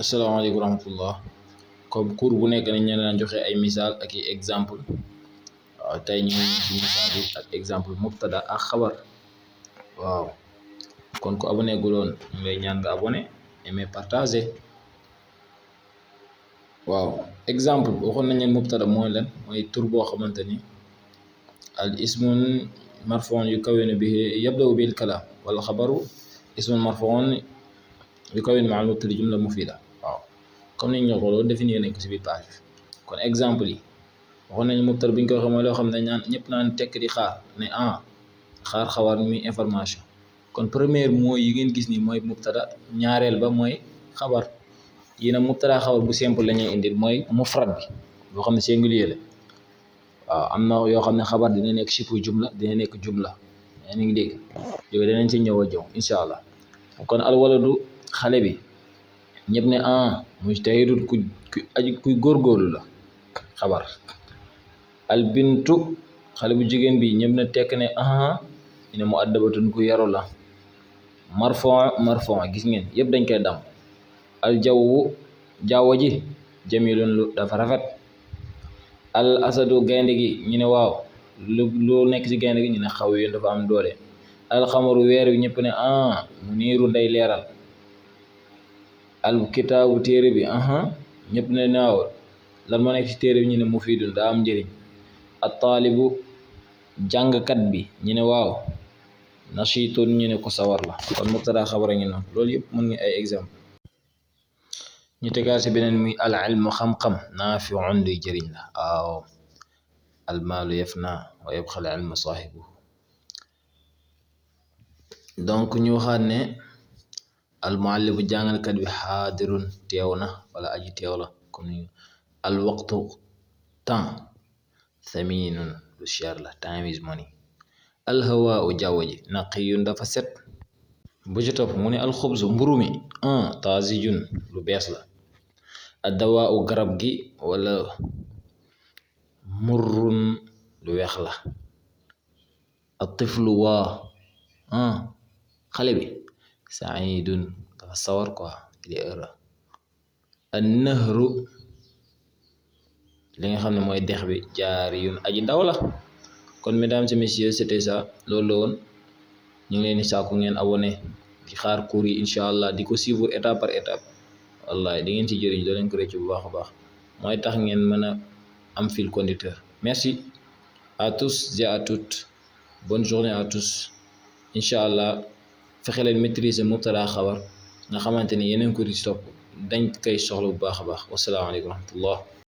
asalaamaaleykum wa rahmatullah comme cours bu nekk nañ leen daan joxe ay misaal ak i exemple waaw tey ñu ngi ci misaal bi ak exemple mubtada ak xabar waaw kon ku abonné guloon ñu lay ñaan nga abonné aimé partagé waaw exemple waxoon nañ leen mubtada mooy lan mooy tur boo xamante ni al ismun marfuun yukawwinu bihi yabda'u bil kalaam wala xabaru ismun marfuun yukawwinu ma'al mubtada jumla mufida waaw comme ni ñu ko loolu définir nañ ko si biir page bi kon exemple yi waxoon nañ mubtada bi ñu ko waxee mooy loo xam ne ñaan ñëpp naan tekk di xaar ne xaar xabaar mi information kon première mooy yi ngeen gis nii mooy mubtada ñaareel ba mooy xabar yi nag mubtada xabar bu simple la ñuy indil mooy mufrad bi boo xam ne singulier la waaw am na yoo xam ne xabar dina nekk sifu jumla dina nekk jumla yaa ngi dégg yooyu danañ ci ñëw a jëw incha allah kon alwaladu xale bi ñëpp ne mujtahidun kuy góorgóorlu la xabar albintu xale bu jigéen bi ñëpp ne tekk ne ñu ne mu addabatun ku yaru la marfon gis ngeen yëpp dañ koy dam jaww ji jamilun lu dafa rafet al asadu gaynde gi ñu ne waaw lu nekk ci gaynde gi ñu ne xaw yi dafa am doole alxamaru weer bi ñëpp ne mu niiru nday leeral al kitaabu téere bi ñëpp ne naaw lan moo nekk ci téere bi ñu ne mufidun daa am njëriñ at taalibu jàngkat bi ñu ne waaw nashiitun ñu ne ko sawar la kon mubtada xabar a ngi noonu loolu yëpp mën nga ay exemple ñu tegaat si beneen muy al ilmu xam-xam naafiun luy jëriñ la waaw al maalu yafna wa yabqa al ilmu saahibu donc ñu waxaat ne al muallimu jàngalkat bi xaadirun teew na wala aji teew la comme ni al waqtu temps thaminun lu cher la time is money al hawaa jaww ji naqiyun dafa set bu ci topp mu ne al xubzu mburu mi taazijun lu bees la ad dawaa garab gi wala murrun lu weex la at tiflu xale bi saidun dafa sawar quoi il est heureux an nahru li nga xam ne mooy dex bi jaariyun aji daw la kon mesdames et messieurs c'était ça loolu la woon ñu ngi leen di sàkku ngeen abonné di xaar cours yi incha allah di ko suivre étape par étape wallahi di ngeen ci jëriñ doo leen ko rëcc bu baax a baax mooy tax ngeen mën a am fil conducteur merci à tous et à toutes bonne journée à tous incha allah fexe leen maîtriser mubtada xabar nga xamante ni yeneen ko di topp dañ koy soxla bu baax a baax wasalaamaaleykum wa rahmatullah